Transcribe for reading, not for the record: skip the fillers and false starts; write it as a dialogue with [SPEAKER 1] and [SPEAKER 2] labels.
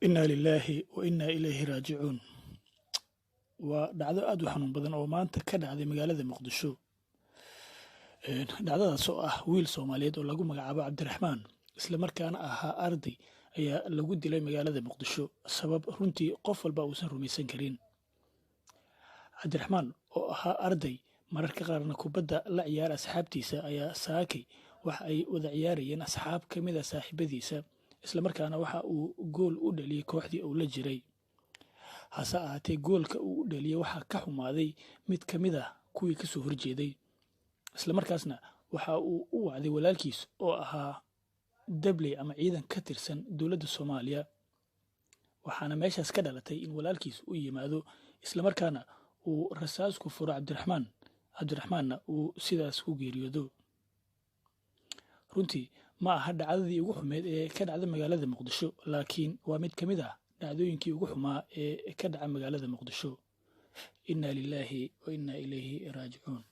[SPEAKER 1] Inna lilaahi wa innaa ilayhi raajicuun. Waa dhacdo aad u xanuun badan oo maanta ka dhacday magaalada Muqdisho. Dhacdadaas oo ah wiil Soomaaliyeed oo lagu magacaabo Cabdiraxmaan, isla markaana ahaa arday, ayaa lagu dilay magaalada Muqdisho sabab runtii qof walba uusan rumaysan karin. Cabdiraxmaan oo ahaa arday mararka qaarna kubadda la ciyaara asxaabtiisa ayaa saakay waxa ay wada ciyaarayeen asxaab ka mid ah saaxiibadiisa, isla markaana waxa uu gool u dhaliyey kooxdii uu la jiray. Hase ahaatee, goolka uu u dhaliyey waxaa ka xumaaday mid ka mid ah kuwii ka soo horjeeday, isla markaasna waxa uu u wacday walaalkiis oo ahaa dabley ama ciidan ka tirsan dowladda Soomaaliya. Waxaana meeshaas ka dhalatay in walaalkiis u yimaado, isla markaana uu rasaas ku furo Cabdiraxmaan, Cabdiraxmaanna uu sidaas ku geeriyoodo. Runtii ma aha dhacdadii ugu xumeyd ee ka dhacda magaalada Muqdisho, laakiin waa mid ka mid ah dhacdooyinkii ugu xumaa ee ka dhaca magaalada Muqdisho. Inna lilaahi wa innaa ilayhi raajicuun.